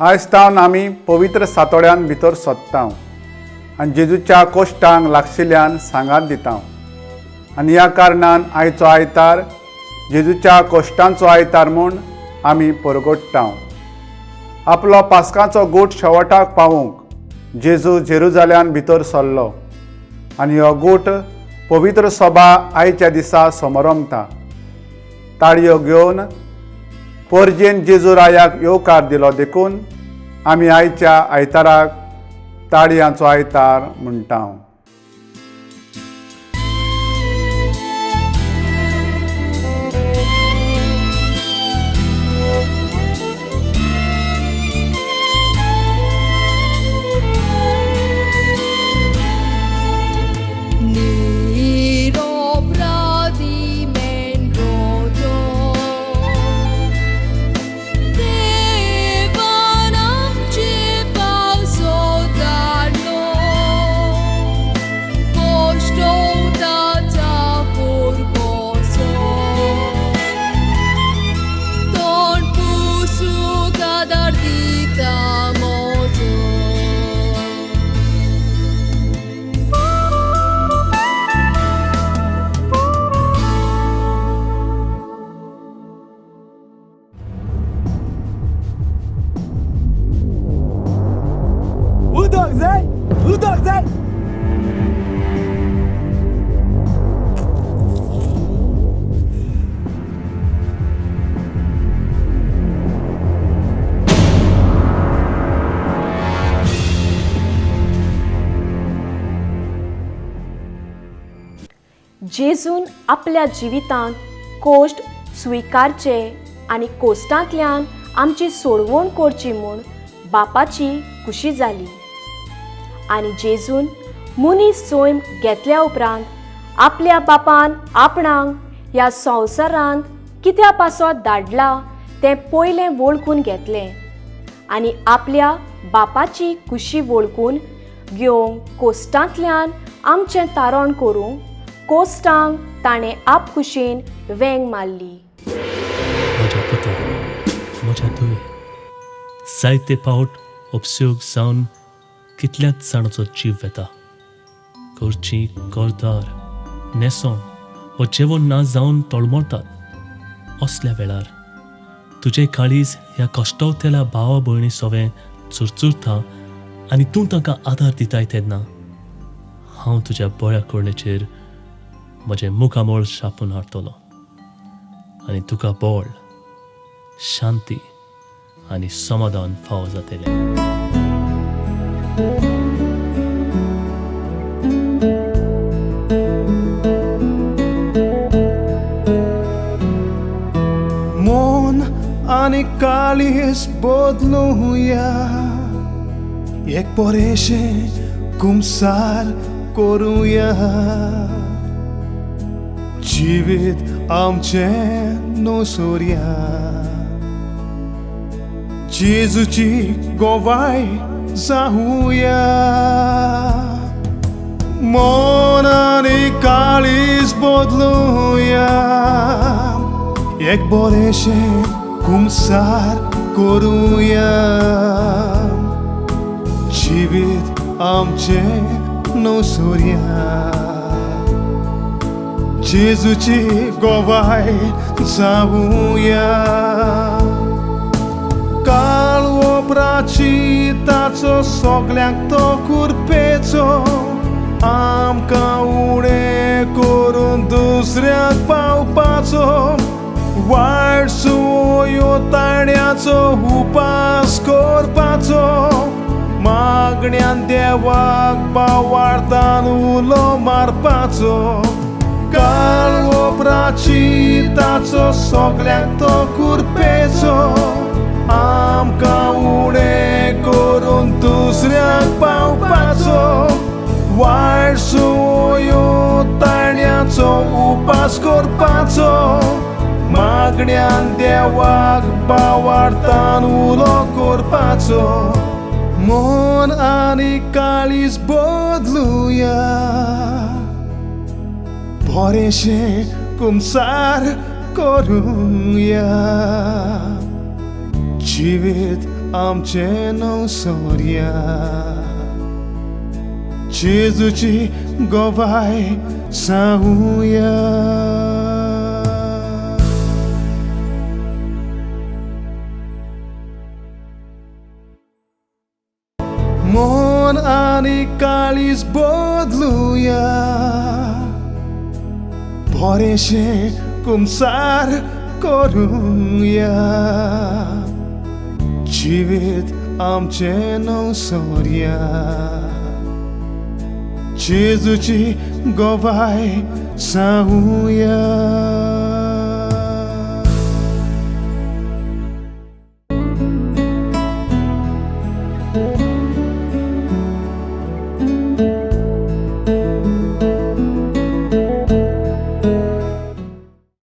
आयज तावन आमी पवित्र सातोड्यान भितर सोदता आनी जेजूच्या कोश्टांक लागशिल्ल्यान सांगात दिता आनी ह्या कारणान आयचो आयतार जेजूच्या कोश्टांचो आयतार म्हूण आमी परगोडटा. आपलो पास्काचो गूट शेवटाक पावूंक जेजू जेरुजाल्यान भितर सरलो आनी हो गूट पवित्र सभा आयच्या दिसा समरमता. ताळयो घेवन पोरजेन जेजू रायाक येवकार दिलो देखून आमी आयच्या आयताराक ताळयांचो आयतार म्हणटा. जेजून आपल्या जिवितांत कोश्ट स्विकारचे आनी कोश्टांतल्यान आमची सोडवण करची म्हूण बापाची खुशी जाली. आनी जेजून मनीस सैम घेतल्या उपरांत आपल्या बापान आपणाक ह्या संवसारांत कित्या पासत धाडला तें पयलें वळखून घेतलें आनी आपल्या बापाची खुशी वळखून घेवंक कोश्टांतल्यान आमचें तारण करूंक कोश्टांक ताणें आपखुशीन वेंग मारली. म्हज्या पुता, म्हज्या धुवे, जायते पावट उपसोग जावन कितल्याच जाणाचो जीव वेता. घरची घरदार न्हेसण व जेवण ना जावन तळमळतात. असल्या वेळार तुजें काळीज ह्या कश्टवतेल्या भावा भयणी सवें चुरचुरता आनी तूं तांकां आदार दिताय तेन्ना हांव तुज्या बऱ्या करणेचेर म्हजें मुखामळ छापून हाडटलो आनी तुका बळ, शांती आनी समाधान फावो जातलें. मन आनी काळीज बदलुया, एक बरेंशें कुमसार करुया, जिवीत आमचें नोसोरया, जेजूची गोवाय जावया. मन आनी काळीज बदलुया, एक बरेंशें कुमसार करुया, जिवीत आमचें नोसोरया, जेजूची गोवाय जावया. काळ वोपराची ताचो सगल्यांक तो कुरपेचो, आमकां उणें करून दुसऱ्यांक पावपाचो, वायट सुवयो ताण्याचो उपास करपाचो, मागण्यान देवाक पावार्तान उलो मारपाचो. काळ वोपराची ताचो सगल्यांक तो कुरपेचो, आमकां उणें करून दुसऱ्यांक पावपाचो, वायट सुवयो ताण्याचो उपास करपाचो, मागण्यान देवाक पावार्तान उलो करपाचो. मन आनी काळीज बदलुया, बरेंशें कुमसार करुया, जिवीत आमचें न्हू सोरया जेजूची गवाय सांगुया. मन आनी काळीज बदलुया बरेंशें कुमसार करुया जिवीत आमचें न्हू सोरया जेजूची गवाय सांगुया.